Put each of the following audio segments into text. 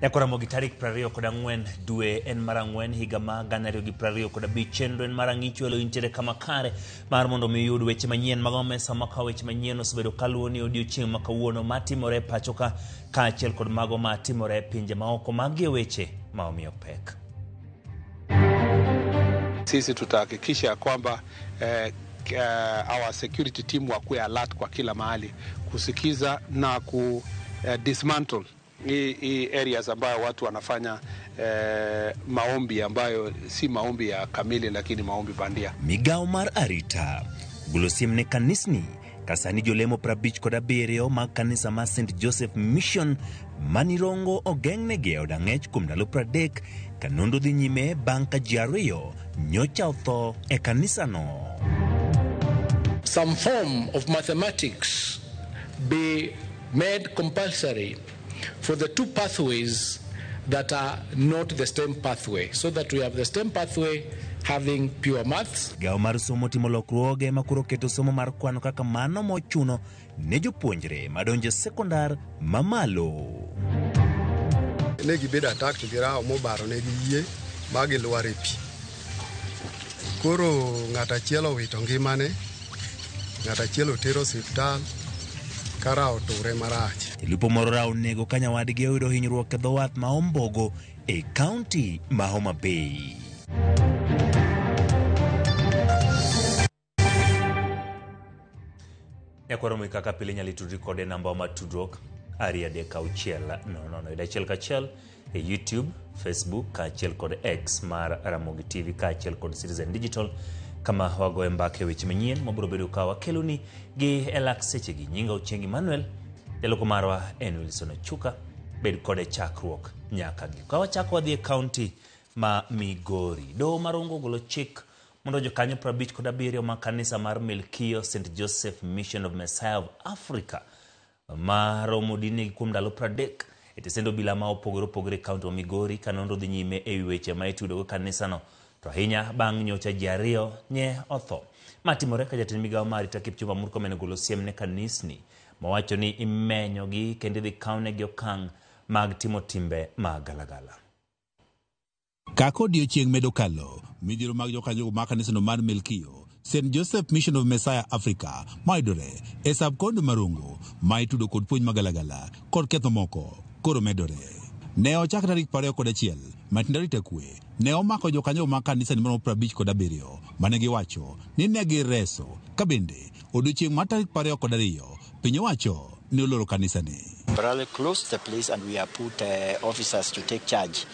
Nyakwaramogi tarik 24 dwe en mar ang'wen higa ma 2025 chenro en mar ang'icho elo intiere kama kare mar mondo mi iyud weche manyien mag omesa ma ka weche manyien osebedo kaluwo ni odiochieng' ma kawuono matimore e pacho ka kaachiel kod mago matimore e pinje maoko. Magi e weche ma omiyo pek. Sisi tutahakikisha kwamba our security team wakuwe alert kwa kila mahali kusikiza na ku dismantle hii areas ambayo watu wanafanya maombi ambayo si maombi ya kamili lakini maombi bandia. Migawo mar arita golo siem ne kanisni ka sani jolemo 57 mag kanisa mar St Joseph Mission manirongo ogeng'negi e od ang'ech kuom ndalo 30 ka nonro dhi nyime bang' ka ji ariyo nyocha otho e kanisano. Some form of mathematics be made compulsory for the two pathways that are not the STEM pathway, so that we have the STEM pathway having pure maths. Migawo mar somo timo lokruoge ma koro keto somo mar kwano kaka mano mochuno ne jopuonjre madonjo e sekondar mamalo. Ne gibedo attacked gi rawo mobaro negi yie ma gilwar e pi. Koro ng'at achiel owito ngimane, ng'at achiel oter osiptal ka rawo oture marach. Jalupo moro rawo onego ka nyawadgi oyudo hinyruok e dho wath ma Ombogo e kaunti ma Homa Bay. Nyakwaro mi kaka pile inyalo tudri kode namba mar tudruok 236 00 1 1 e YouTube, Facebook kaachiel kod X mar Ramogi TV kaachiel kod Citizen Digital kama wagoye mbaka e weche manyien mabiro bedo ka wakeloni gi e lak sechegi. Nyinga Ochieng' Emmanuel, jaloko marwa en Wilson Ochuka. Bed kode chakruok nyaka giko. Ka wachako wadhi e kaunti ma Migori. Doho mar Rongo ogolo chik mondo jokanyo 57 mag kanisa mar Melkio St Joseph Mission of Messiah of Africa ma romo dinegi kuom ndalo 30 e tesend obila ma opogore opogore e kaunti ma Migori ka nonro dhi nyime e wi weche ma itudogo kanisano to ahinya bang' nyocha ji ariyo nye otho. Ma timore ka jatend migawo mar arita Kipchumba Murkomen ogolo siem ne kanisni mowacho ni imenyogi kendo idhi kawnegi okang' mag timo timbe mag galagala. Kaka odiechieng' medo kalo, midhiero mag jokanyogo mag kanisano mar Melkio, St. Joseph Mission of Messiah Africa, mayudore e sub-county ma Rongo, ma itudo kod puonj magalagala kod ketho moko, koro medore. Ne ochak tarik 21 matindo arita kwe ne omako jokanyogo mag kanisani maromo 57 mane giwacho ni ne gireso ka bende odiechieng' mar tarik 22 piny owacho ne oloro kanisani. Temporarily closed the place and we have put officers to take charge.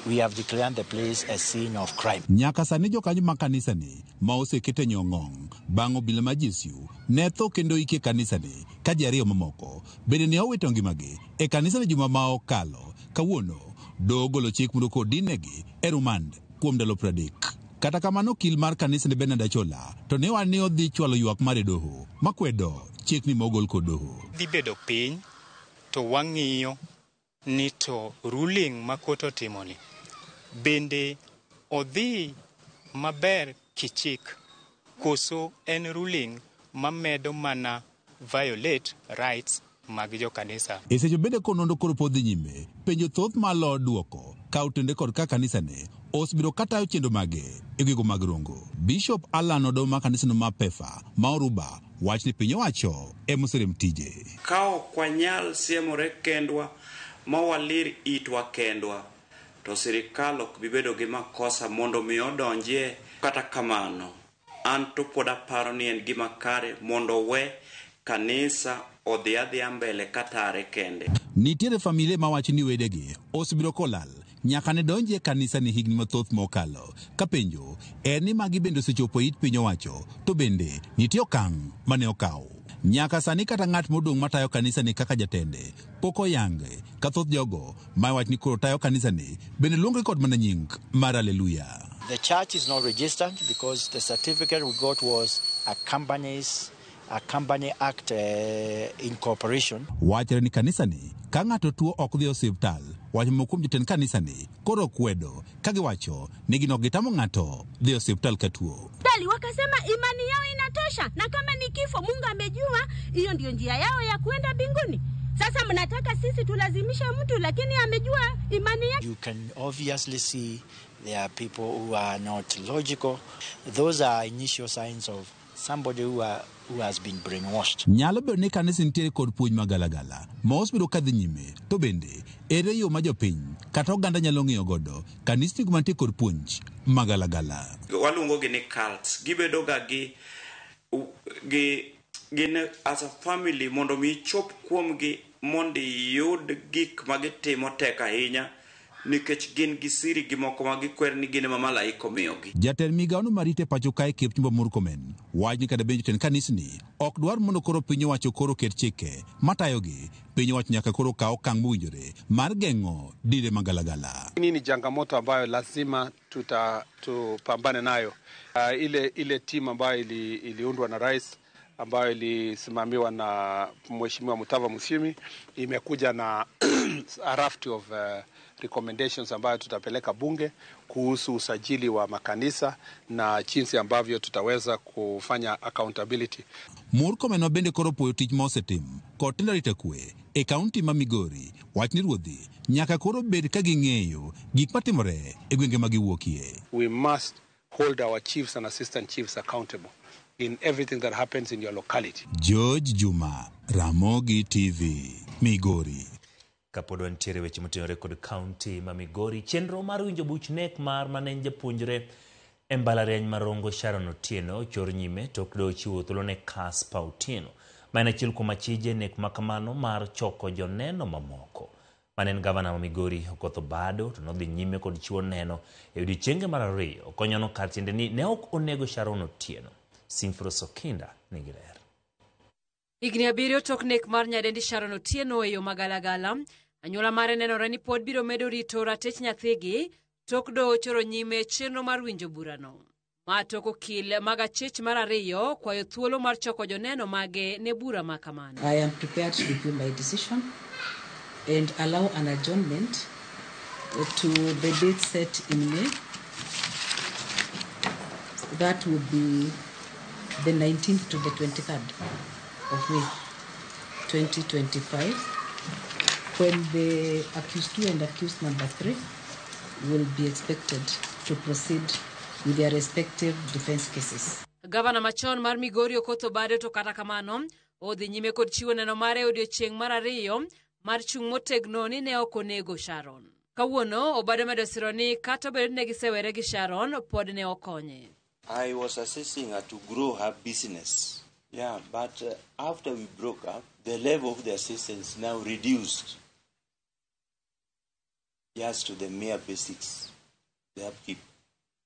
We have declared the place a scene of crime. Nyaka sani jokanyo mag kanisani ma oseket e nyong'ong' bang' obila ma GSU ne tho kendo ike kanisani ka ji ariyo mamoko bende ne owito ngimagi e kanisani juma ma okalo. Kawuono doho ogolo chik mondo koro dinnegi e rumand kuom ndalo 30. Kata kamano okil mar kanisani Bernard Achola to ne owacho ni odhi chwalo ywak mar e doho makwedo chikni ma ogol kod doho. Dhi bedo piny to wang'iyo ni to ruling ma court otimoni bende odhi maber kichik koso en ruling mamedo mana violate rights mag jokanisa. E seche bende konondo koro pod dhi nyime penjo thoth malo duoko ka otende kod ka kanisane osebedo katayo chenro mage e gigo mag Rongo. Bishop Alan Odoma kanisano ma Pefa ma Oruba wach ni piny owacho ema oserem tije. Ka ok wanyal siemore kendwa ma walir itwa kendwa, to sirikal ok bi bedo gi makosa mondo mi odonjie. Kata kamano, an to pod aparo ni en gima kare mondo owe kanisa odhi adhiya mbele katare kende. Nitiere familia mawacho ni wedegi osebedo kolal nyaka ne donji e kanisa ni higni mathoth mokalo. Ka penjo en ni magi bende osechopo it piny owacho to bende nitie okang' mane okaw. Nyaka sani kata ng'at modong' matayo kanisa ni kaka jatende pok oyange ka thoth jogo ma wach ni koro tayo kanisa ni bende luongre kod mana nying mar Haleluya. The church is not registered because the certificate we got was a company act incorporation. Wachre ni kanisa ni ka ng'ato tuo ok dhi osiptal, wach moko kuom jotend kanisa ni koro kwedo ka giwacho ni gin ok gitamo ng'ato dhi osiptal ka tuo. Dali wakasema imani yao inatosha, na kama ni kifo Mungu amejua hiyo ndio njia yao ya kuenda mbinguni. Sasa mnataka sisi tulazimishe mtu, lakini amejua imani yake. You can obviously see there are people who are not logical. Those are initial signs of somebody who has been brainwashed. Nyalo bedo ni kanisa nitiere kod puonj magalagala ma osebedo kadhi nyime, to bende ere yo ma jopiny kata oganda nyalo ng'iyo godo kanisni go mantie kod puonj magalagala? Waluongo gi ni cults. Gibedo ga gi gin as a family mondo mi ichop kuomgi mondo iyud gik ma gitimo tek ahinya nikech gin gi siri gi moko ma gikwer ni gin ema malaika omiyogi. Jatend migawono marite pacho kae Kipchumba Murkomen wacho ni kata bed jotend kanisni ok dwar mondo koro piny owacho koro ket chike matayogi, piny owacho nyaka koro kaw okang' mowinjore mar geng'o dinde magalagala. Hii ni changamoto ambayo lazima tupambane nayo. Ile timu ambayo iliundwa na rais ambayo ilisimamiwa na Mheshimiwa Mutava Musyimi imekuja na a raft of recommendations ambayo tutapeleka bunge kuhusu usajili wa makanisa na jinsi ambavyo tutaweza kufanya accountability. Murkomen ma bende koro puoyo tich ma osetim kod tend arita kwe e kaunti ma Migori wach ni ruodhi nyaka koro bed ka ging'eyo gik matimore e gwenge ma giwuokie. We must hold our chiefs and assistant chiefs accountable in everything that happens in your locality. George Juma, Ramogi TV, Migori. Kapod wantiere weche motenore kod kaunti ma Migori, chenro mar winjo buch nek mar mane en japuonjre e mbalariany ma Rongo Sharon Otieno ochor nyime tok doho chiwo thuolo ne Caspar Otieno ma en achiel kuom achije nek makamano mar choko joneno mamoko. Mane en gavana ma Migori Okoth Obado to nodhi nyime kod chiwo neno e odiechienge mar ariyo konyono kar tiende ni ne ok onego Sharon Otieno. Simfros Okinda nigi ler. Higni 7 tok nek mar nyadendi Sharon Otieno e yo magalagala, anyuola mare nenore ni pod biro medo rito ratich nyathigi tok doho choro nyime chenro mar winjo burano. Ma tok okil mag achich mar ariyo kwayo thuolo mar choko joneno mage ne bura ma kamano. I am prepared to review my decision and allow an adjournment to the date set in May. That will be the 19th to the 23rd of May 2025, when the accused 2 and accused number 3 will be expected to proceed with their respective defense cases. Gavana machon mar Migori Okoth Obado to kata kamano odhi nyime kod chiwo neno mare e odiechieng' mar ariyo mar chung' motegno ni ne ok onego Sharon. Kawuono Obado medo siro ni kata obedo ni ne gisewere gi Sharon pod ne okonye. I was assisting her to grow her business. Yeah, but after we broke up, the level of the assistance now reduced just to the mere basics, the upkeep,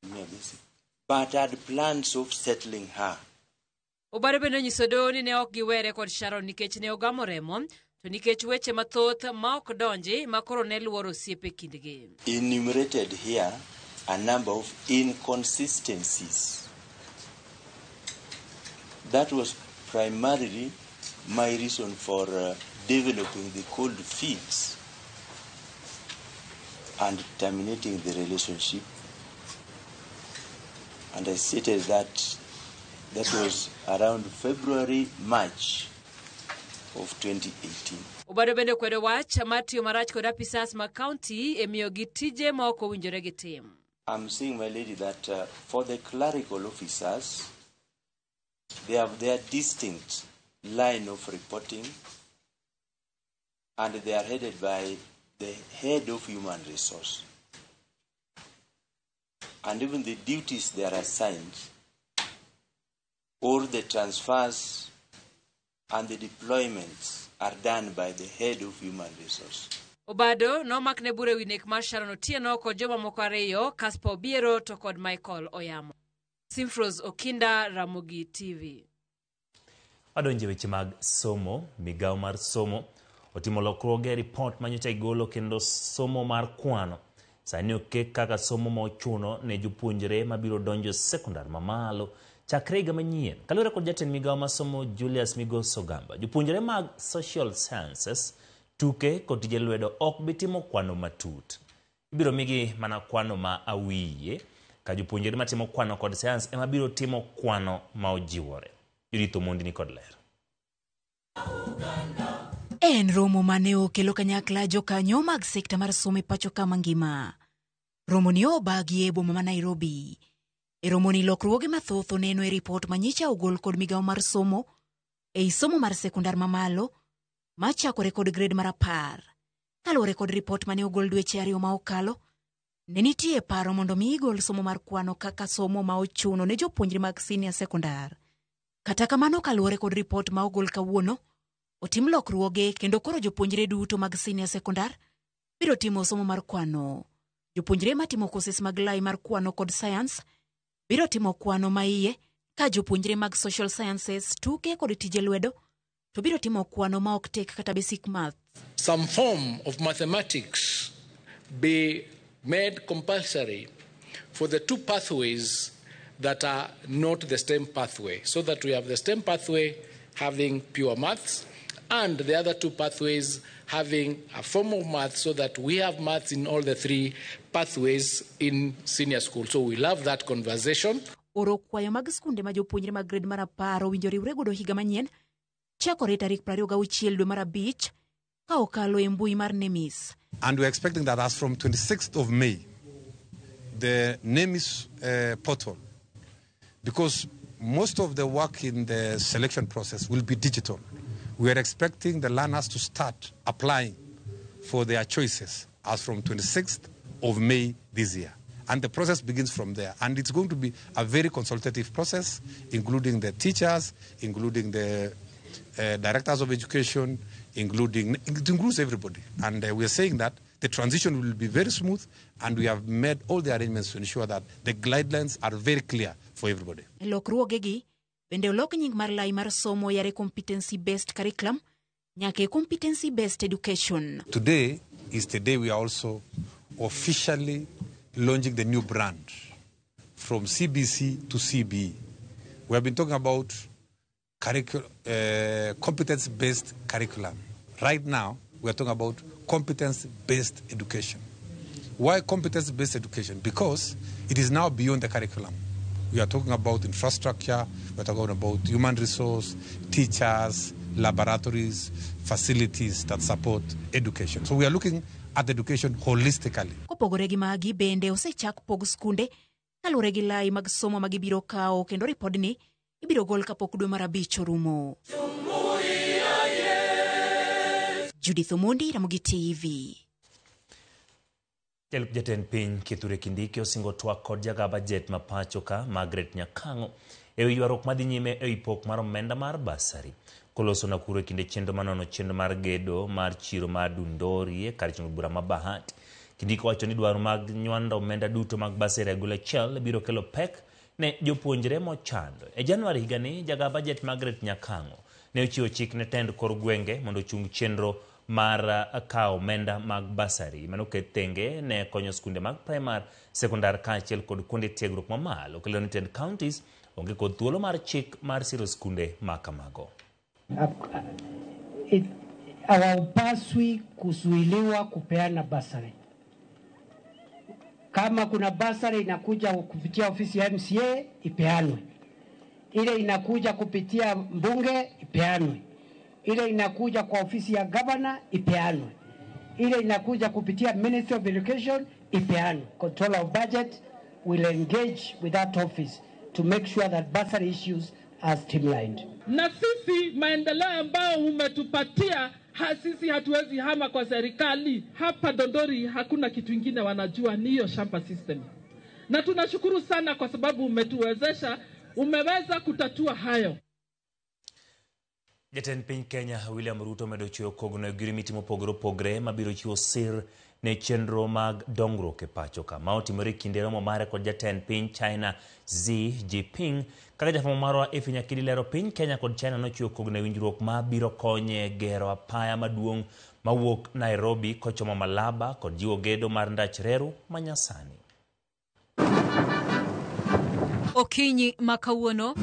mere basics. But I had plans of settling her. Obado bende onyiso doho ni ne ok giwere kod Sharon nikech ne ogamo remo, to nikech weche mathoth ma ok donji ma koro ne luoro osiep e kindgi. Enumerated here a number of inconsistencies. That was primarily my reason for developing the cold feet and terminating the relationship. And I stated that that was around February, March of 2018. Obado bende okwedo wach mar tiyo marach kod apisas mag kaunti e miyogi tije ma ok owinjore gitim. I'm saying, my lady, that for the clerical officers, they have their distinct line of reporting, and they are headed by the head of human resource. And even the duties they are assigned, or the transfers and the deployments are done by the head of human resource. Obado nomakne bura ewi nek mar Sharon Otieno kod jomamoko ariyo, Caspar Obiero to kod Michael Oyamo. Simfros Okinda, Ramogi TV. Wadonje weche mag somo. Migawo mar somo otimo lokruoge e ripot manyocha igolo kendo somo mar kwano sani oket kaka somo ma ochuno ne jopuonjre mabiro donjo sekondar mamalo chakre higa manyien. Kaluwore kod jatend migawo mar somo Julius Migos Ogamba, jopuonjre mag social sciences, tuke kod tije lwedo ok bi timo kwano matut. Ibiro migi mana kwano ma awiye, ka jopuonjre matimo kwano kod science ema biro timo kwano ma ojiwore. Judith Omondi ni kod ler. En romo mane okelo kanyakla jokanyo mag sekta mar somo e pacho ka mangima. Romo ni obagi e boma ma Nairobi. E romoni lokruoge mathoth oneno e ripot manyicha ogol kod migawo mar somo ei somo mar sekondar mamalo machakore kod grade mar 10. Kaluwore kod ripot mane ogol dweche 2 ma okalo, ne nitie paro mondo mi igol somo mar kwano kaka somo ma ochuno ne jopuonjre mag senior sekondar. Kata kamano kaluwore kod ripot ma ogol kawuono, otim lokruoge kendo koro jopuonjre duto mag senior sekondar biro timo somo mar kwano. Jopuonjre matimo courses mag lai mar kwano kod science biro timo kwano ma iye, ka jopuonjre mag social sciences, tuke kod tije lwedo to biro timo kwano ma ok tek kata basic maths. Some form of mathematics be made compulsory for the two pathways that are not the STEM pathway, so that we have the STEM pathway having pure maths and the other two pathways having a form of maths, so that we have maths in all the three pathways in senior school. So we love that conversation. Oro kwayo mag skunde ma jopuonjre mag grade mar 10 owinjo riwre godo higa manyien chakore tarik 26 dwe mar 5 ka okalo e mbui mar NEMIS. And we're expecting that as from 26th of May, the NEMIS portal, because most of the work in the selection process will be digital. We are expecting the learners to start applying for their choices as from 26th of May this year. And the process begins from there. And it's going to be a very consultative process, including the teachers, including the directors of education, it includes everybody. And we are saying that the transition will be very smooth, and we have made all the arrangements to ensure that the guidelines are very clear for everybody. Lokruogegi bende olok nying mar lai mar somo yare competency based curriculum nyaka e competency based education. Today is the day we are also officially launching the new brand from CBC to CBE. We have been talking about competence-based curriculum. Right now, we are talking about competence-based education. Why competence-based education? Because it is now beyond the curriculum. We are talking about infrastructure, we are talking about human resource, teachers, laboratories, facilities that support education. So we are looking at education holistically. Kopogore gi magi bende osechak pog skunde kaluwore gi lai mag somo ma gibiro kawo, kendo ripodni ibiro gol kapok dwe mar 5 orumo. Judith Omondi, Ramogi TV. Jalup jatend piny Kithure Kindiki osingo twak kod jaga bajet ma pacho ka Margaret Nyakang'o e wi ywaruok madhi nyime e wi pok mar omenda mar basari. Koloso Nakuru e kinde chenro manono chenro mar gedo mar chiro mar Dundori e kar chungo bura ma Bahati. Kindiki wacho ni dwaro mag nywando omenda duto mag basari e agulu achiel biro kelo pek ne jopuonjre mochando. E Januari higani, jaga bajet Margaret Nyakang'o ne ochiwo chik ne tend kor gwenge mondo ochung chenro mar kawo omenda mag basari manoket tenge ne konyo skunde mag primar, sekondar kaachiel kod kuonde tiegruok mamalo. Kelo ni tend counties onge kod thuolo mar chik mar siro skunde ma kamago. Hawapaswi kuzuiliwa kupeana basari. Kama kuna basari inakuja kupitia ofisi ya MCA ipeanwe, ile inakuja kupitia mbunge ipeanwe, ile inakuja kwa ofisi ya governor ipeanwe, ile inakuja kupitia Ministry of Education ipeanwe. Controller of budget will engage with that office to make sure that bursary issues are streamlined. Na sisi maendeleo ambayo umetupatia, sisi hatuwezi hama kwa serikali. Hapa Dondori hakuna kitu ingine wanajua, ni hiyo shamba system. Na tunashukuru sana kwa sababu umetuwezesha, umeweza kutatua hayo. Jatend piny Kenya William Ruto omedo chiwo kogno e ogirimiti mopogore opogore mabiro chiwo sir ne chenro mag dongruok e pacho ka. Ma otimore e kinde romo mare kod jatend piny China Xi Jinping. Kaka jafwambo marwa Effie Nyakidi lero, piny Kenya kod China nochiwo kogno e winjruok ma biro konye gero apaya maduong' mawuok Nairobi kochomo Malaba kod jiwo gedo mar ndach reru manyasani. Okinyi ma kawuono,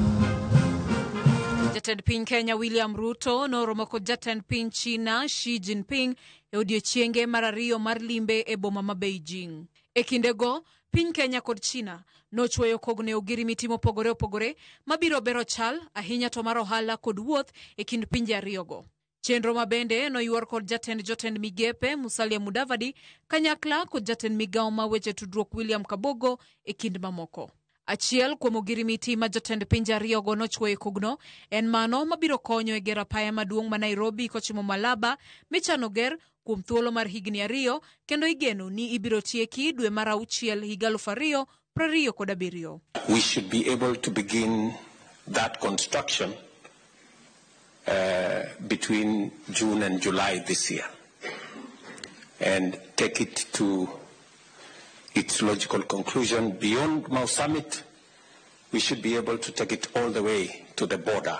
jatend piny Kenya William Ruto noromo kod jatend piny China Xi Jinping e odiechienge mar 2 mar limbe e boma ma Beijing. E kindego, piny Kenya kod China nochwoyo kogno e ogirimiti mopogore opogore mabiro bero chal ahinya to mar ohala kod wuoth e kind pinje ariyogo. Chenro ma bende noyuor kod jatend jotend migepe Musalia Mudavadi kanyakla kod jatend migawo ma weche tudruok William Kabogo e kind mamoko. Achiel kuom ogirimiti ma jotend pinje ariyogo nochwoyo e kogno en mano mabiro konyo e gero apaya maduong' ma Nairobi kochimo Malaba michano ger kuom thuolo mar higni 2 kendo igeno ni ibiro tieki dwe mar 6 higa 2027. We should be able to begin that construction between June and July this year and take it to its logical conclusion. Beyond Mau Summit, we should be able to take it all the way to the border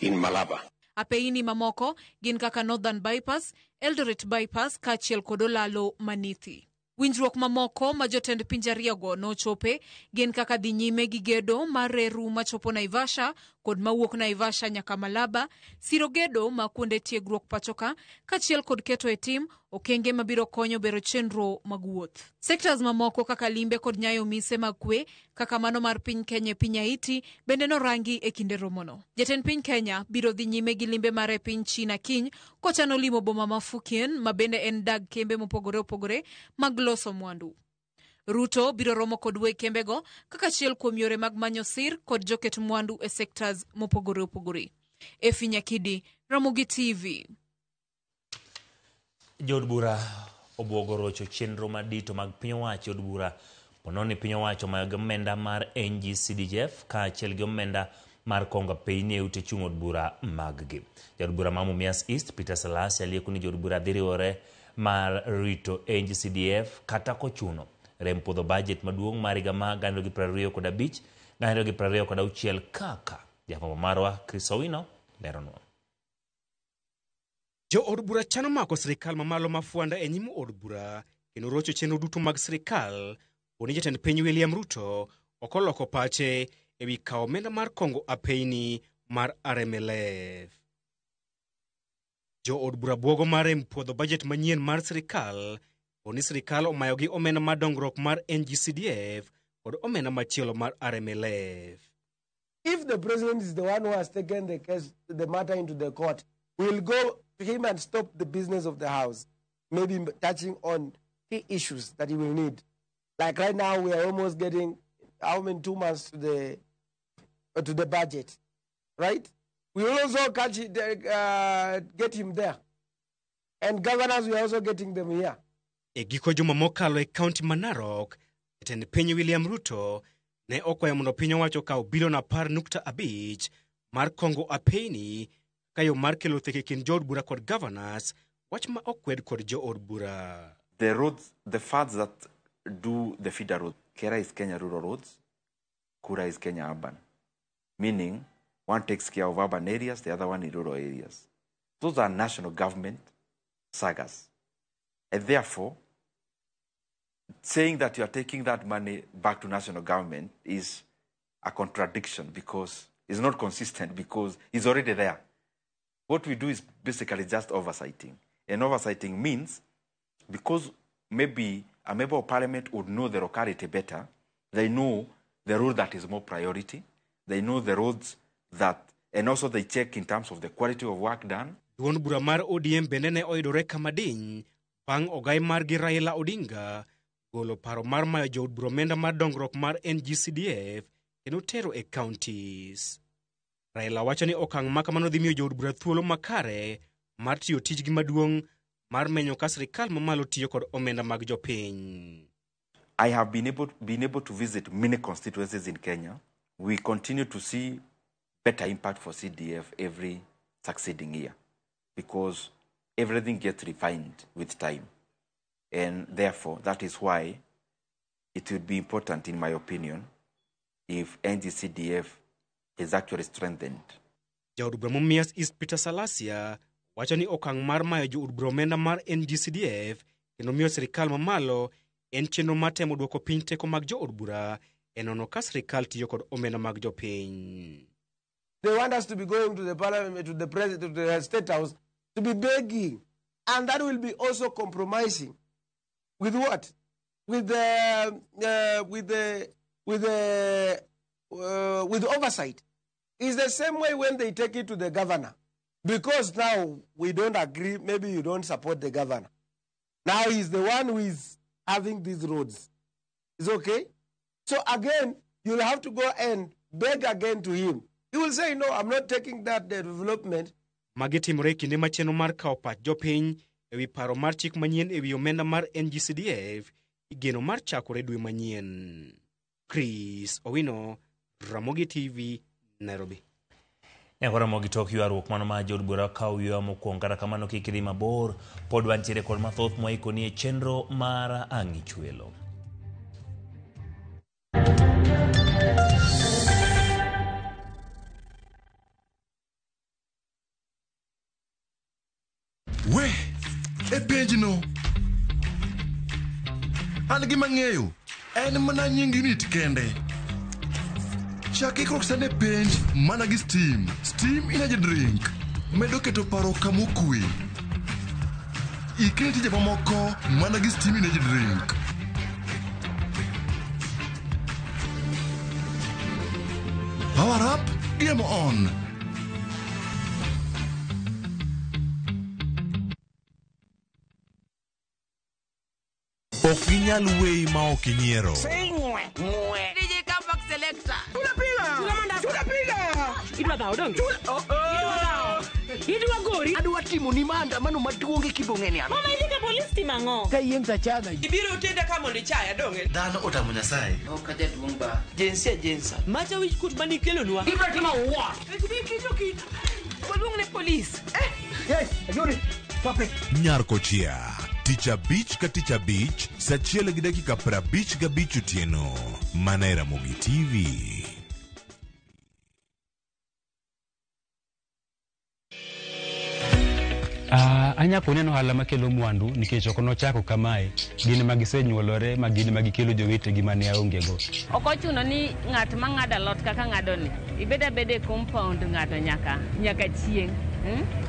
in Malaba. Apeini mamoko gin kaka Northern Bypass, Eldoret Bypass kaachiel kod Olalo Manithi. Winjruok mamoko ma jotend pinje ariyogo nochope gin kaka dhi nyime gi gedo mar reru machopo Naivasha kod mawuok Naivasha nyaka Malaba, siro gedo ma kuonde tiegruok pachoka kaachiel kod keto e tim okenge mabiro konyo bero chenro mag wuoth. Sectors mamoko kaka limbe kod nyayo mise mag kwe kaka mano mar piny Kenya e piny Haiti bende norangi e kinde romono. Jatend piny Kenya biro dhi nyime gi limbe mare e piny China kiny kochano limo boma ma Fujian ma bende en dag kembe mopogore opogore mag loso mwandu. Ruto biro romo kod weg kembego kaka achiel kuom yore mag manyo sir kod joket mwandu e sectors mopogore opogore. Efi Nyakidi, Ramogi TV. Jood bura obwogo rocho chenro madito mag piny owacho. Od bura pono ni piny owacho omayo gi omenda mar NGCDF kaachiel gi omenda mar kongo apeyni e ute chung' od bura mag gi. Jaod bura ma Mumias East Peter Salasya lieko ni jood bura dhi riwore mar rito NGCDF kata kochuno rem puodho budget maduong' mar higa ma 2025 2026 kaka jafwambo marwa Chris Owino leronwa. Jo od bura chano mako sirikal mamalo ma fwanda e nyim od bura kendo rocho chenro duto mag sirikal poni jatend piny William Ruto ok oloko pache ewi kawo omenda mar kongo apeyni mar RMLF. Jo od bura bwogo mar rem puodho bajet manyien mar sirikal poni sirikal omayogi omenda mar dongruok mar NGCDF kod omenda machielo mar RMLF. If the president is the one who has taken the case, the matter into the court, we'll go to him and stop the business of the house, maybe touching on key issues that he will need. Like right now, we are almost getting how many 2 months to the budget, right? We will also catch it, get him there. And governors, we are also getting them here. E giko juma mokalo e kaunti ma Narok, jatend piny William Ruto ne okwayo mondo piny owacho okaw bilion 10.5 mar kongo apeyni kaka yo mar kelo thek e kind jood bura kod governors, wach ma okwed kod jood bura. The roads, the funds that do the feeder road, KeRRA is Kenya Rural Roads, KURA is Kenya Urban. Meaning, one takes care of urban areas, the other one in rural areas. Those are national government sagas. And therefore, saying that you are taking that money back to national government is a contradiction because it's not consistent because it's already there. What we do is basically just oversighting. And oversighting means because maybe a member of parliament would know the locality better, they know the road that is more priority, they know the roads that, and also they check in terms of the quality of work done. Duond bura mar ODM bende ne oyudore kama diny bang' ogai margi Raila Odinga golo paro mar mayo jood bura omenda mar dongruok mar NGCDF kendo tero e counties. Raila wacho ni okang' ma kamano dhi miyo jood bura thuolo makare mar tiyo tijgi maduong' mar menyo ka sirikal mamalo tiyo kod omenda mag jopiny. I have been able to visit many constituencies in Kenya. We continue to see better impact for CDF every succeeding year because everything gets refined with time. And therefore, that is why it would be important, in my opinion, if NGCDF is actually strengthened. Jaod bura Mumias East Peter Salasya wacho ni okang' mar mayo jood bura omenda mar NGCDF kendo miyo sirikal mamalo en chenro mar temo duoko piny teko mag jood bura e nono ka sirikal tiyo kod omenda mag jopiny. They want us to be going to the parliament, to the president, to the state house, to be begging. And that will be also compromising. With what? With the oversight. It's the same way when they take it to the governor. Because now we don't agree, maybe you don't support the governor. Now he's the one who is having these roads. It's okay? So again, you'll have to go and beg again to him. He will say, no, I'm not taking that development. Magi timore e kinde ma chenro mar kawo pach jopiny ewi paro mar chik manyien ewi omenda mar NGCDF igeno mar chakore dwe manyien. Chris Owino, Ramogi TV, Nairobi. Ne Ramogi tok ywaruok mano ma jood bura kawo yweyo mokwongo kata kamano kik idhi mabor pod wantiere kod mathoth mwaikoni e chenro mar Ang'ichwelo. We, e penjno. An gima ng'eyo en mana nying unit kende. Chak ikruok sani e penj mana gi Steam. Steam Energy Drink medo keto paro kamokwe. Ikri tije mamoko mana gi Steam Energy Drink. Power up, game on. Ok ginyal weyi ma ok inyiero. DJ Comeback Selector. Idwa dhawo donge? Idwa dhawo. Idwa gori. Adwa timo ni maandamano maduong' e kibong'e ni an. Mama idhi ka polis timo ang'o? Ka yieng' tachaga. Ibiro tenda ka mondo ichaya donge? Dhano otamo Nyasaye. Ok ajaduong' ba. Jensia jensa. Macha wich kuot manikelonwa. Ibiro timo what? Kik Waluong ne polis. Yes, Ayuri. Stop it. Nyar Kochia, tich abich ka tich abich, saa achiel gi dakika 55 otieno, mana e Ramogi TV. Anyako neno ohala makelo mwandu nikech ok nochako kamae, gin ma gisenyuolore ma gin ma gikelo jowetegi mane aongego. Ok ochuno ni ng'at ma ng'ado alot kaka ng'ado ni, ibed abeda e compound ng'ato nyaka nyaka chieng'.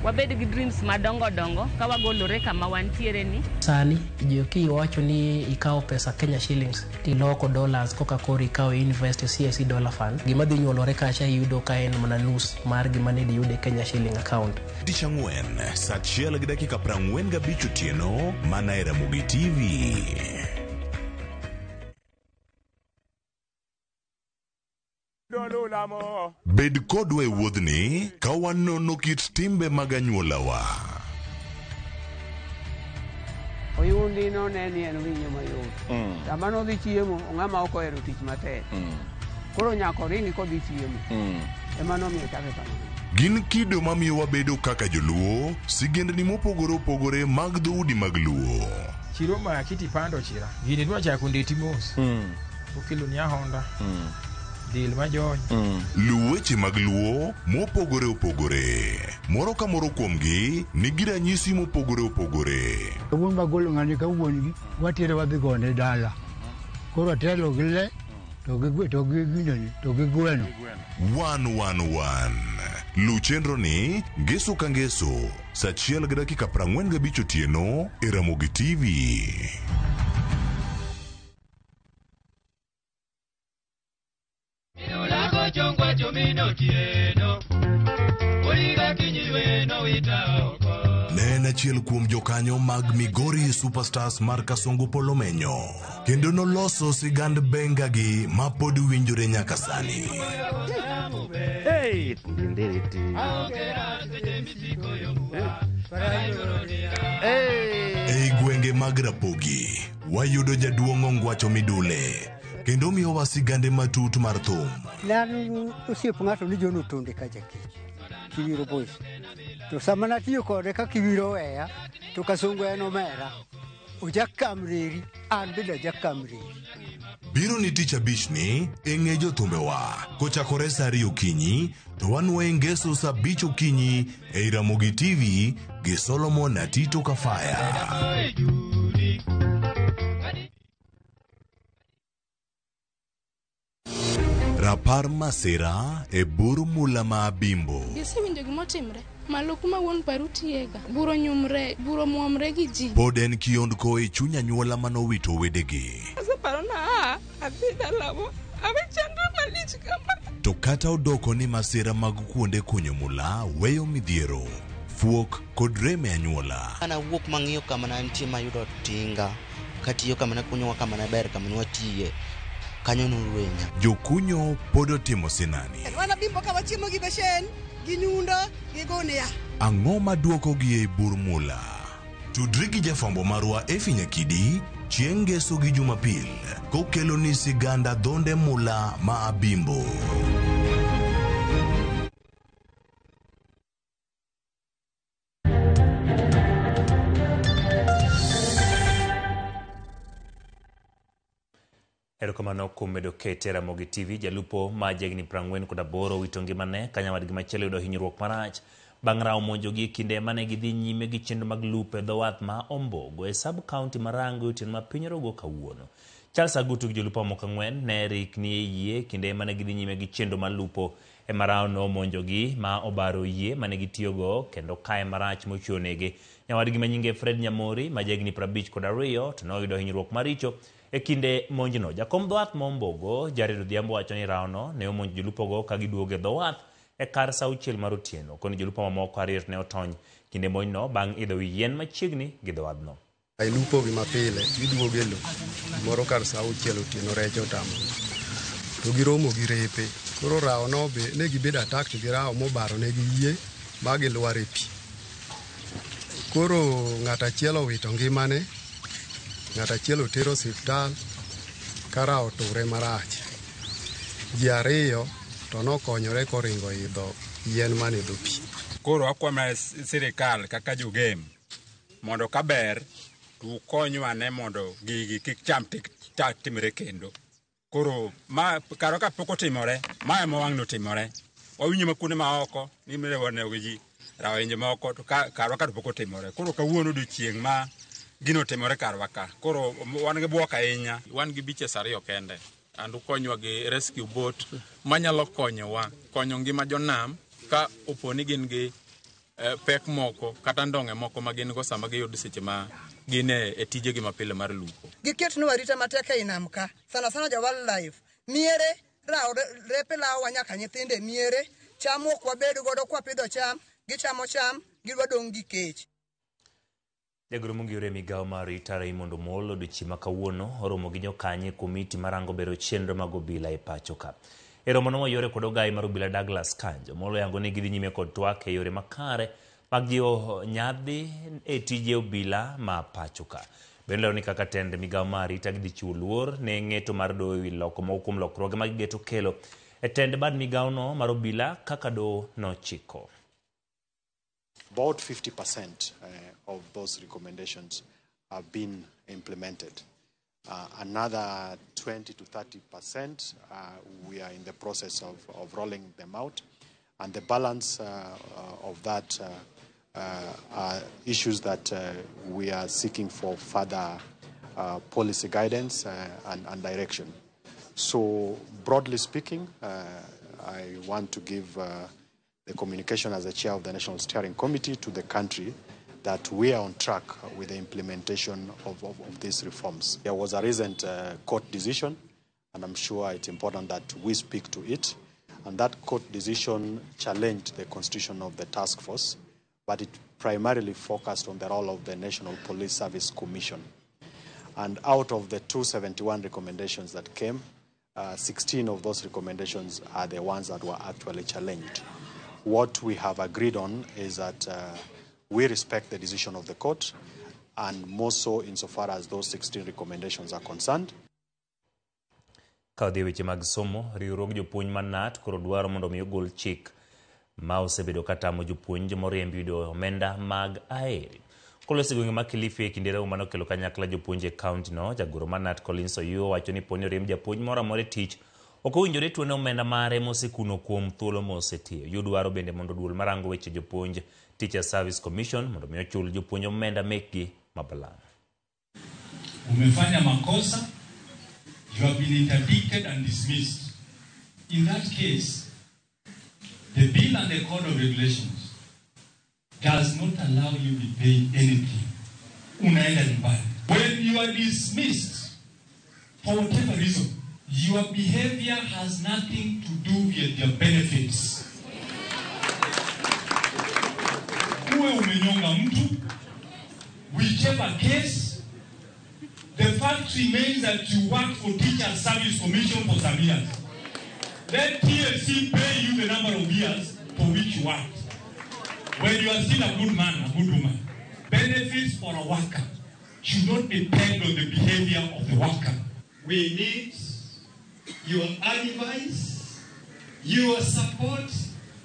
Wabed gi dreams madongo dongo ka wagolore kama wantiere ni. Sani jo kiwacho ni ikawo pesa Kenya shillings tiloko dollars koka koro ikawo invest e CIC dollar fund, gima dhi nyuolore kacha iyudo ka en mana nus mar gima ne diyud e Kenya shilling account. Tich ang'wen, saa achiel gi dakika 45 otieno, mana e Ramogi TV. Bed kodwa e wuodhni ka wanono kit timbe mag anyuolawa. Oyundi none ni en winyo mayot. Sama nodhi chiemo, ng'ama ok ohero tich matek. Koro nyaka oringi kodhi chiemo. Ema nomiyo chake kamano. Gin kido mamiyo wabedo kaka joluo, sigendni mopogore opogore mag dhoudi mag Luo. Chiro maki tipando chira. Gini dwa chako ndeti mos. Okelo ni ahonda. Del majony. Luw weche mag Luo mopogore opogore. Moro ka moro kuomgi nigi ranyisi mopogore opogore. Wuon magolo ng'ani ka wuon gi watere wadhi gone dala. Koro atelo gi le to gi to gi ginene to gi gweno. 111. Luw chenro ni ngeso ka ngeso saa achiel gi dakika 45 otieno e Ramogi TV. Ne en achiel kuom jokanyo mag Migori Superstars mar Kasongo Polomenyo kendo noloso sigand benga gi ma pod winjore nyaka sani. Hey! Ei gwenge mag Rapogi, wayudo jaduong' Ongwacho Midule kendo miyowa sigande matut mar thum. Ne an osiep ng'ato ni John Otonde ka jakich, Kiwiro Boys. To sama natiyo kode ka Kiwiro oweya, to Kasongo en omera. Ojakamreri, an bende ajakamreri. Biro ni tich abich ni e ng'e jothumbewa kochakore saa 2 okinyi to wanwoye ngeso saa 5 okinyi ei Ramogi TV gi Solomon Atito Kafaya. Rapar masira e bur mula ma Abimbo. Isewinjo gimotimre? Malo kuma wuon paru tiyega. Buro nyumre, buro muomre gi ji. Pod en kiondko e chuny anyuola manowito wedegi. Aseparo na aa, adhi dalawa. Awe chandruok malich kama. To kata odoko ni masira mag kuonde kunyo mula weyo midhiero, Fuok kod rem e anyuola. An awuok mang'iyo kama ne antie mayudo tinga katiyo kama ne kunyowa kama ne ber kama ne watiye kanyo norwenya. Jokunyo pod otimo sinani. Wan bimbo ka wachiemo gi besen, gi nyundo, gi gunia. Ang'o maduokogi ei bur mula? Tudri gi jafwambo marwa Effie Nyakidi chieng' Ngeso gi Jumapil kokeloni siganda dhonde mula ma Abimbo. Erokamano kuom medo kete Ramogi TV. Jalupo ma jahigni 48 owito ngimane ka nyawadgi machielo yudo hinyruok marach bang' rawo monjogi e kinde mane gidhi nyime gi chenro mag lupo e dho wath ma Ombogo e sub county ma Rangwe otieno ma piny rogo kawuono. Charles Agutu gi jolupo mamoko 4 ne rikni e yie kinde mane gidhi nyime gi chenro mar lupo ema rawo nomonjogi ma obaro yie mane gitiyogo kendo kaye marach mochiwo nege. Nyawadgi ma nyinge Fred Nyamori ma jahigni 52 to noyudo hinyruok maricho e kinde monjno. Jakom dho wath ma Ombogo Jared Odhiambo wacho ni rawono ne omonjo jolupogo ka giduogo e dho wath e kar sa 6 mar otieno. Koni jolupo mamoko 2 ne otony kinde monjno bang' idho wi yien machiegni gi dho wadhno. Ilupo gi mapile giduogo e lo moro kar sa 6 otieno rech otamo to giromo gi repe. Koro rawo no be ne gibedo attacked gi rawo mobaro ne gi yie ma gilwar e pi. Koro ng'at achiel owito ngimane, ng'at achiel otero osiptal ka rawo oture marach. Ji 2 to nokonyore koringo idho yien mane dho pi. Koro akwayo sirikal kaka jogem mondo kaber to ukonywa ne mondo gigi kik cham timre kendo. Koro ma karo ka pok otimore, ma ema wang' notimore. Wawinjo ma kuonde ma oko ni mirewo ji rawinje moko to karwa ka to pok otimore. Koro kawuono odiochieng' ma gino otimore karwa ka. Koro wan gi bwok ahinya. Wan gi beaches 2 kende. And ukonywa gi rescue boat manyalo konyowa konyo ngima jonam ka opo ni gin gi pek moko kata ndong'e moko ma gin go sama giyudo seche ma gin e tijegi mapile mar lupo. Giketnwa arita matek ei nam ka, sana sana jo wildlife. Miere rawo repe lawowa nyaka nyithindo e miere, cham ok wabed godo kwapidho cham, gichamo cham, gidwa dong' gi kech. Jagoro mongirore e migawo mar arita Raymond Omolo odiochieng' ma kawuono oromo gi jokanyo e komiti marango bero chenro mag obila e pacho ka. E romono moyore kod ogai mar obila Douglas Kanja, Omolo oyango ni gidhi nyime kod twak e yore makare mag jiwo nyadhi e tije obila ma pacho ka. Bende olero ni kaka tend migawo mar arita gidhi chiwo luor ne ng'eto mar doho ewi loko moko kuom lokruoge ma gigeto kelo e tend bad migawono mar obila kaka doho nochiko. About 50% of those recommendations have been implemented. Another 20 to 30% we are in the process of rolling them out. And the balance of that are issues that we are seeking for further policy guidance and direction. So broadly speaking, I want to give the communication as the chair of the National Steering Committee to the country that we are on track with the implementation of these reforms. There was a recent court decision, and I'm sure it's important that we speak to it. And that court decision challenged the constitution of the task force, but it primarily focused on the role of the National Police Service Commission. And out of the 271 recommendations that came, 16 of those recommendations are the ones that were actually challenged. What we have agreed on is that we respect the decision of the court, and more so insofar as those 16 recommendations are concerned. Ka odhi e weche mag somo, riwruog jopuonj mar KNUT koro dwaro mondo mi ogol chik ma osebedo ka tamo jopuonj moriemb yudo omenda mag aeri. Koloso e gwenge ma Kilifi e kinde romo manokelo kanyakla jopuonj e kaunti no, jagoro mar KNUT Collins Oyuo wacho ni poni oriemb japuonj moro amora e tich ok owinjore tuone omenda mare mosekuno kuom thuolo mosetiyo. Oyuo dwaro bende mondo duol marango weche jopuonj Teacher Service Commission mondo mi ochul jopuonj omenda mekgi mabalang'. Umefanya makosa, you have been interdicted and dismissed. In that case, the bill and the code of regulations does not allow you to pay anything. Unaenda nyumbani. When you are dismissed, for whatever reason, your behavior has nothing to do with your benefits. Uwe umenyonga mtu, whichever case, the fact remains that you worked for Teacher Service Commission for some years. Let TSC pay you the number of years for which you worked. When you are still a good man, a good woman, benefits for a worker should not be pegged on the behavior of the worker. We need your advice, your support,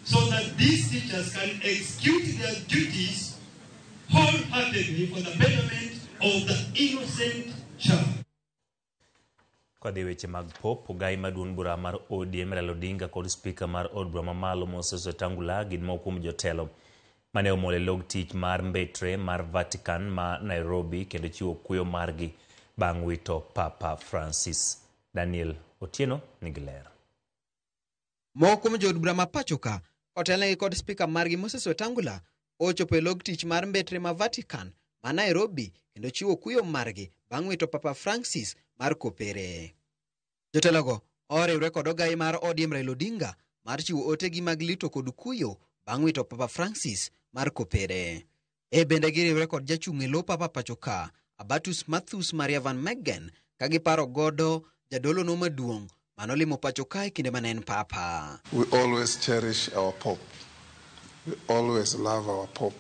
so that these teachers can execute their duties wholeheartedly for the betterment of the innocent child. Kwadhi weche mag pop, ogai maduong' bura mar ODM Raila Odinga kod spika mar od bura mamalo Moses Wetangula gin moko kuom jotelo mane omol e log tich mar mbetre mar Vatican ma Nairobi kendo chiwo kuyo margi bang' wito Papa Francis. Daniel Otieno nigi ler. Moko kuom jood bura ma pacho ka otelnegi kod spika margi Moses Wetangula ochopo e log tich mar mbetre ma Vatican ma Nairobi kendo chiwo kuyo margi bang' wito Papa Francis mar kopere. Jotelogo oriwre kod ogai mar ODM Raila Odinga mar chiwo otegi mag lito kod kuyo bang' wito Papa Francis mar kopere. E bende giriwre kod jachung' e lo Papa pacho ka Abatus Mathews Maria Van Megen ka giparo godo jadolono maduong' manolimo pacho ka e kinde mane en Papa. We always cherish our Pope. We always love our Pope.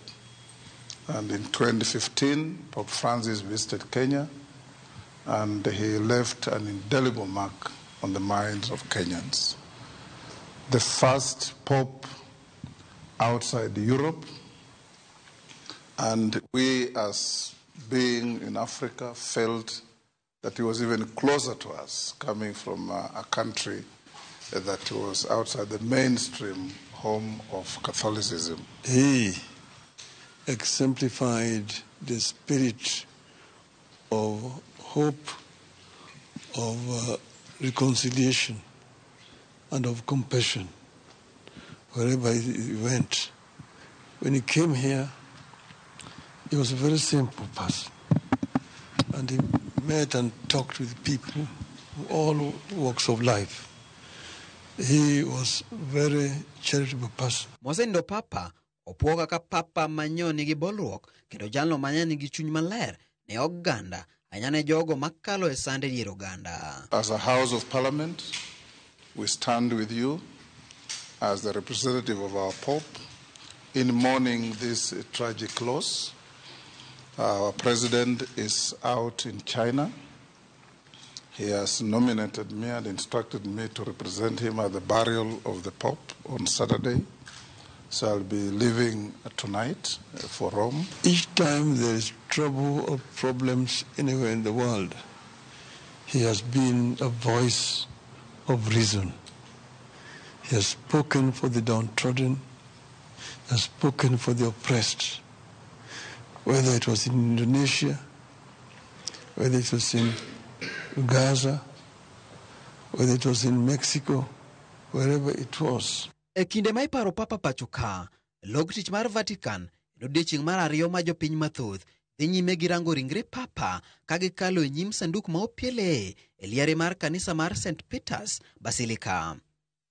And in 2015, Pope Francis visited Kenya and he left an indelible mark on the minds of Kenyans. The first Pope outside Europe, and we as being in Africa felt that he was even closer to us, coming from a country that was outside the mainstream home of Catholicism. He exemplified the spirit of hope, of reconciliation, and of compassion wherever he went. When he came here, he was a very simple person, and he met and talked with people from all walks of life. He was a very charitable person. Mosenindo Papa opuo kaka Papa manyo nigi bolruok kendo jalno mane nigi chuny maler ne oganda ahinya ne jogo makalo e sand e dier oganda. As a House of Parliament, we stand with you as the representative of our Pope in mourning this tragic loss. Our president is out in China. He has nominated me and instructed me to represent him at the burial of the Pope on Saturday. So I'll be leaving tonight for Rome. Each time there is trouble or problems anywhere in the world, he has been a voice of reason. He has spoken for the downtrodden, he has spoken for the oppressed, whether it was in Indonesia, whether it was in Gaza, whether it was in Mexico, wherever it was. E kinde ma iparo Papa pacho ka, log tich mar Vatican en odiechieng' mar ariyo ma jopiny mathoth dhi nyime gi rango ringre Papa ka gikalo e nyim sanduk ma opiele e liare mar kanisa mar St. Peter's Basilica.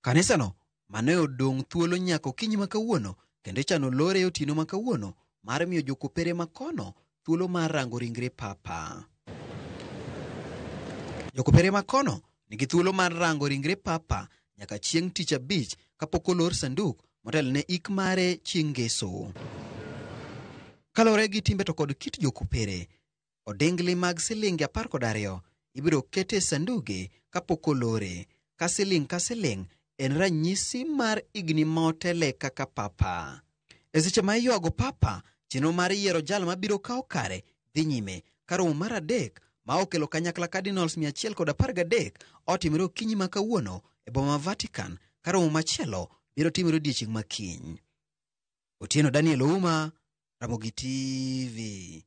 Kanisano mane odong' thuolo nyaka okinyi ma kawuono kendo ichano lore otieno ma kawuono mar miyo jokopere makono thuolo mar rango ringre Papa. Jokopere makono nigi thuolo mar rango ringre Papa nyaka chieng' tich abich kapok olor sanduk motelo ne ik mare chieng' ngeso. Kaluwore gi timbe to kod kit jokopere, odingli mag siling 12 ibiro ket e sanduge kapok olore, ka siling ka siling en ranyisi mar higni ma otele kaka Papa. E seche ma iywago Papa, chenro mar yiero jal mabiro kawo kare dhi nyime ka romo mar 3 ma okelo kanyakla Cardinals 113 otimore okinyi ma kawuono e boma ma Vatican ka romo machielo biro timore odiechieng' ma kiny. Otieno Daniel Ouma, Ramogi TV.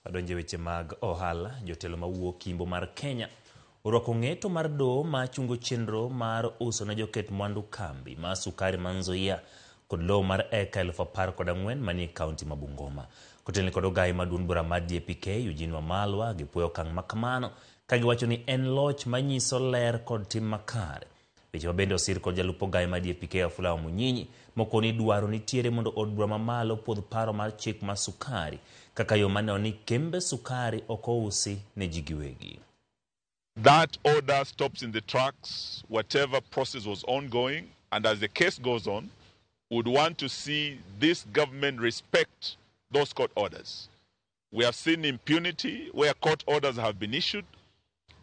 Wadonje weche mag ohala. Jotelo mawuok Imbo mar Kenya orwako ng'eto mar doho ma chungo chenro mar uso ne joket mwandu kambi ma sukari ma Nzoia kod lowo mar eka 14,000 manie kaunti ma Bungoma. Kotenore kod ogayi mar duond bura mar DAP-K Eugene Wamalwa gipuoyo okang' ma kamano ka giwacho ni en loch manyiso ler kod tim makare. Weche ma bende osir kod jalup ogayi mar DAP-K Wafula Wamunyinyi mokoni dwaro nitiere mondo od bura mamalo puodh paro mar chik mar sukari kaka yo maneno ni kembe sukari ok ousi ne ji giwegi. That order stops in the tracks, whatever process was ongoing, and as the case goes on, would want to see this government respect those court orders. We have seen impunity where court orders have been issued,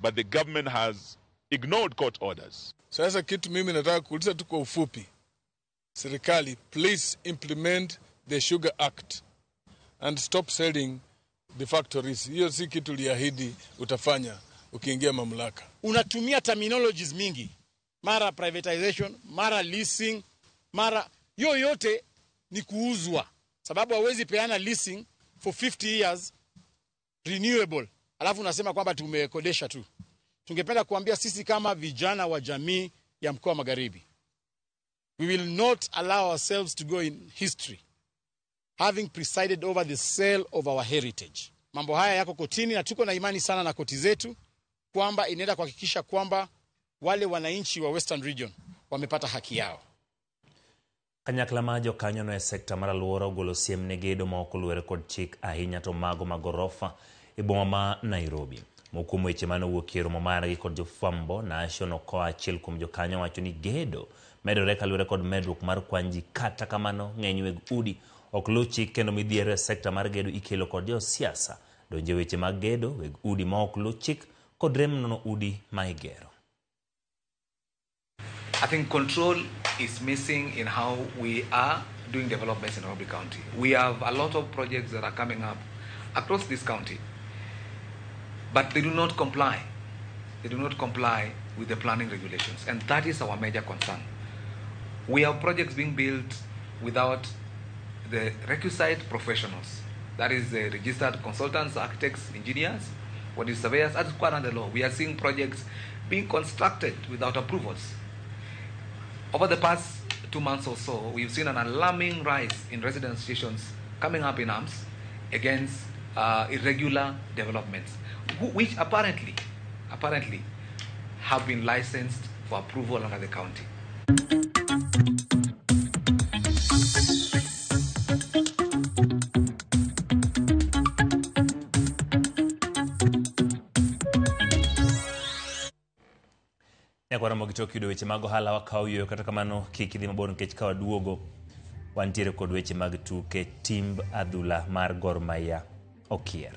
but the government has ignored court orders. Sasa kitu mimi nataka kuuliza tu kwa ufupi, serikali, please implement the Sugar Act and stop selling the factories. Hiyo si kitu uliahidi utafanya ukiingia mamlaka. Unatumia terminologies mingi, mara privatization, mara leasing, mara hiyo yote ni kuuzwa, sababu hawezi peana leasing for 50 years renewable, alafu unasema kwamba tumekodesha tu. Tungependa kuambia sisi kama vijana wa jamii ya mkoa Magharibi, we will not allow ourselves to go in history having presided over the sale of our heritage. Mambo haya yako kotini na tuko na imani sana na koti zetu kwamba inaenda kuhakikisha kwamba wale wananchi wa Western Region wamepata haki yao. Kanyakla mar jokanyono e sekta mar alwora ogolo siem ne gedo ma ok oluwore kod chik ahinya to mago mag gorofa e boma ma Nairobi. Moko kuom weche mane owuok e romo margi kod jofwambo, Nashon Okoa achiel kuom jokanyo wacho ni gedo medore kaluwore kod medruok mar kwan ji, kata kamano ng'eny weg udi ok luw chik kendo midhiero e sekta mar gedo ikelo kod josiasa donjo e weche mag gedo, weg udi ma ok luw chik kod rem nono udi ma igero. I think control is missing in how we are doing developments in Nairobi County. We have a lot of projects that are coming up across this county, but they do not comply. They do not comply with the planning regulations, and that is our major concern. We have projects being built without the requisite professionals, that is the registered consultants, architects, engineers, what is surveyors, as required under the law. We are seeing projects being constructed without approvals. Over the past 2 months or so, we've seen an alarming rise in resident associations coming up in arms against irregular developments, which apparently have been licensed for approval under the county. Nyakwaromo gi tok yudo weche mag ohala wakawo yueyo, kata kamano kik idhi mabor nikech ka waduogo wantiere kod weche mag tuke timb adhula mar Gor Mahia okier.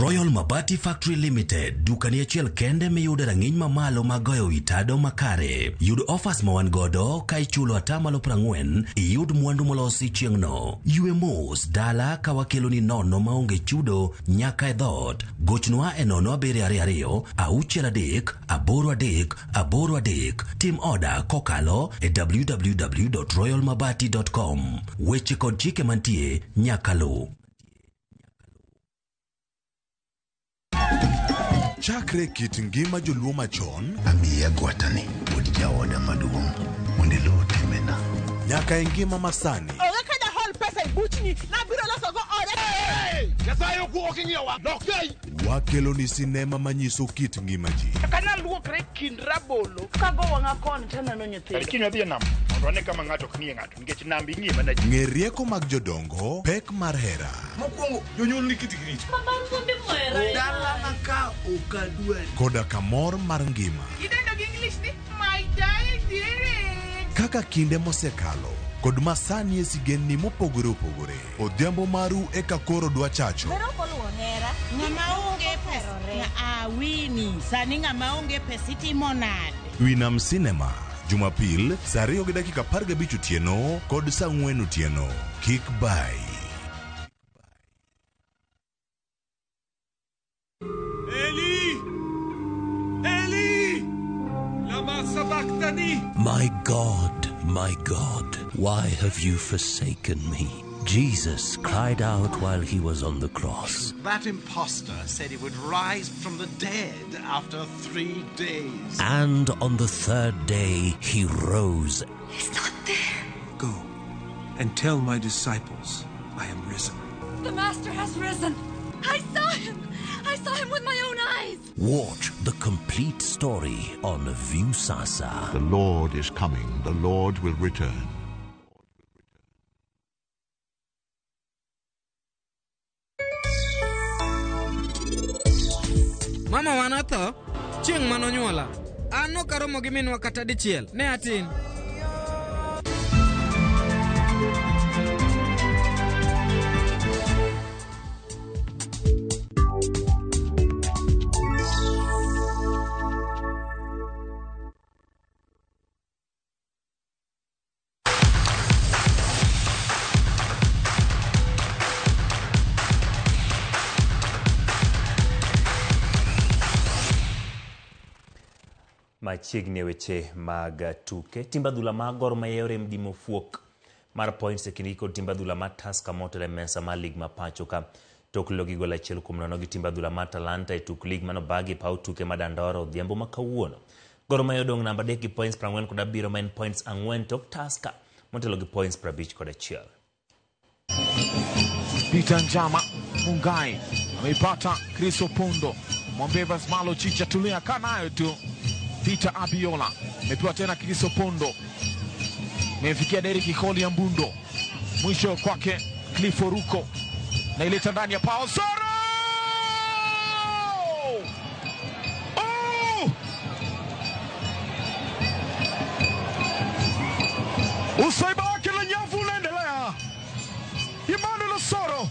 Royal Mabati Factory Limited, dukani achiel kende miyude rang'iny mamalo mag goyo wi tado makare. Yud offers ma wan godo ka ichulo 40% iyud mwandu molosi chieng'no. Ywe mos dala ka wakeloni nono maonge chudo nyaka e dhoot. Gochnwa e 0722 63 83 83. Tim oda kokalo e www.royalmabati.com. Weche kod chike mantie nyaka luw. Chakre kit ngima joluo machon, amiya gwatani wuod jaoda maduong' mondo iluw timena, nyaka e ngima masani. Onge ka dahol pesa e buchni, nabiro losogo oda. Nyasaye ok ing'iyowa, lok Wakelo ni sinema manyiso kit ngima ji. Kana luokre kind rabolo, kago wang'a koni taneno nyithindo. Kiny wadhi e nam mondo wane kama ng'ato ok ng'iye ng'ato nikech nam ing'iye mana ji. Ng'e rieko mag jodongo, pek mar hera. Mokwongo jonyuol ni kitgi richo. Dalana ka ok adwari. Koda kamor mar ngima. Idendo gi English ni my diary. Kaka kinde mosekalo kod masani e sigendni mopogore opogore. Odhiambo maru eka koro dwa chacho. Ng'ama onge pesa awini sani ng'ama onge pesa itimo nade? Winam Cinema Jumapil saa 2:15 otieno kod saa 4 otieno. Kik bai. Eli! Eli! Lama sabachthani! My God, my God, why have you forsaken me? Jesus cried out while he was on the cross. That impostor said he would rise from the dead after 3 days. And on the third day he rose. He's not there. Go and tell my disciples I am risen. The Master has risen. I saw him. I saw him with my own eyes. Watch the complete story on Viusasa. The Lord is coming. The Lord will return. Mama wa notho chieng' manonyuola. An ok aromo gi minwa kata dichiel. Ne atin. Machiegni e weche mag tuke. Timb adhula mag Gor Mahia orem dimo fuok mar points e kindgi kod timb adhula mar Tusker motelo e mesa mar lig ma pacho ka. Tok logi gol 1-0 gi timb adhula mar Talanta e tuk lig manobagi e paw tuke ma Dandora odhiambo ma kawuono. Gor Mahia odong' namba 3 gi points 47 ma en points 4 tok Tusker motelo gi points 51. Peter Njama Mungai ameipata Chris Opondo, mwambie Evans Malo Chicha, tulia, kaa nayo tu. Peter Abiola amepewa tena Chris Opondo, amefikia Derrick Koli ya Mbundo, mwisho kwake Cliff Oruko, na ileta ndani ya Paul Soro. Oh! Usaiba wake la nyavu unaendelea. Emmanuel Soro,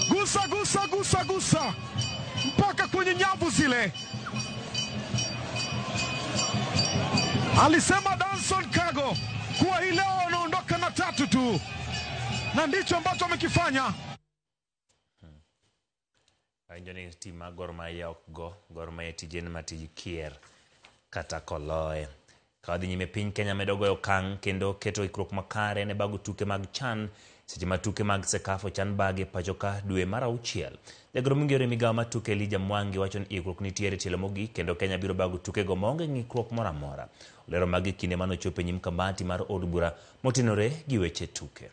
gusa gusa gusa gusa mpaka kwenye nyavu zile. Alisema Danson Kago kuwa hii leo anaondoka na 3 tu, na ndicho ambacho amekifanya. Awinjo ni tim mar Gor Mahia ok go, Gor Mahia tije en mar tij kier kata koloye. Ka wadhi nyime, piny Kenya medo goyo okang' kendo keto ikruok makare ne bago tuke mag CHAN seche ma tuke mag CECAFA ochan bage pacho ka dwe mar 6. Jagoro mong'ere e migawo mar tuke Elijah Mwangi wacho ni ikruok nitiere tielo mogik kendo Kenya biro bago tukego maonge ng'ikruok moro amora. Olero magi kinde manochopo e nyim kamati mar od bura motenore gi weche tuke.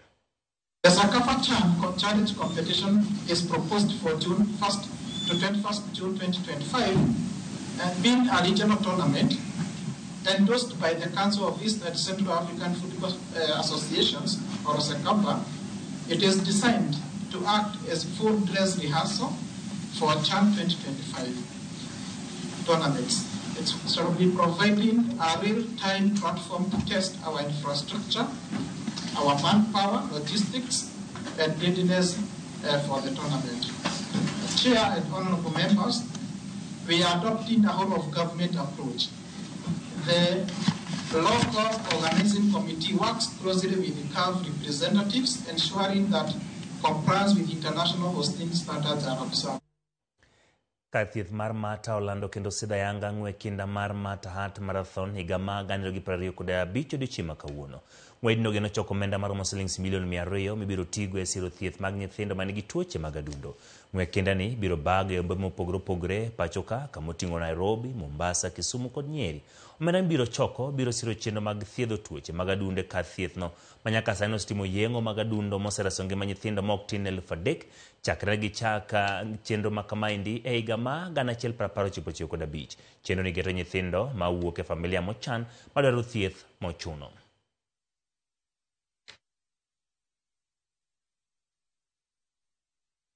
The CECAFA CHAN Challenge competition is proposed for June 1st to 21st June 2025, and being a regional tournament endorsed by the Council of East and Central African Football Associations, or CECAFA. It is designed to act as full dress rehearsal for CHAN 2025 tournaments. It shall be providing a real-time platform to test our infrastructure, our manpower, logistics, and readiness for the tournament. Chair and honorable members, we are adopting a whole of government approach. The local organizing committee works closely with the CAF representatives, ensuring that compliance with international hosting standards are observed. Kar thieth mar Mata olando kendo sidho ayanga ng'we kinda mar Mata Heart Marathon higa ma 2025 odiochieng' ma kawuono. Ng'wedno geno choko omenda maromo silings milion 200 mibiro tigo e siro thieth mag nyithindo manigi tuoche mag adundo. Ng'we kinda ni biro bago e bombe mopogore opogore pacho ka kamoting'o Nairobi, Mombasa, Kisumu kod Nyeri. Omenda mibiro choko biro siro chenro mag thiedho tuoche mag adundo e kar thieth no ma nyaka sani osetimo yeng'o mag adundo mosereso ngima nyithindo ma ok tin 3,000 chakre gichak chenro ma kamaendi e higa ma 1995. Chenro ni geto nyithindo ma wuok e familia mochan madwaro thieth mochuno.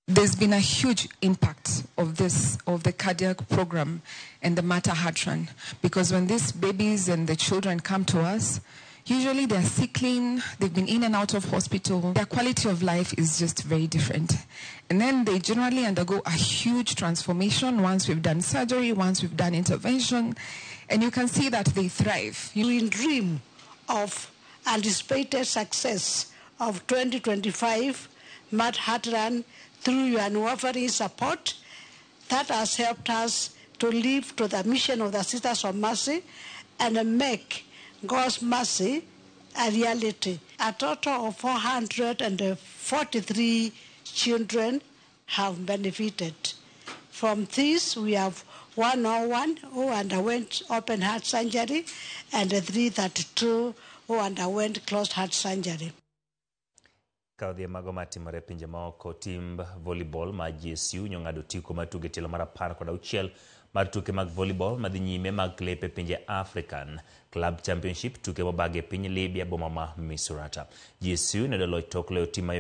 There's been a huge impact of this, of the cardiac program and the Mata Heart Run, because when these babies and the children come to us, usually they're sickling, they've been in and out of hospital. Their quality of life is just very different. And then they generally undergo a huge transformation once we've done surgery, once we've done intervention, and you can see that they thrive. We dream of anticipated success of 2025 Mata Heart Run through your unwavering support that has helped us to live to the mission of the Sisters of Mercy and make God's mercy a reality. A total of 443 children have benefited. From this, we have 101 who underwent open heart surgery and 332 who underwent closed heart surgery. Ka odhi e mago matimore e pinje maoko, timb volleyball ma GSU nyong'ado otiko mar tugo e tielo mar 16 mar tuke mag volleyball madhi nyime mag klepe pinje African Club Championship tuke mobagi e piny Libya boma ma Misurata. GSU noyudo loch tok loyo tim ma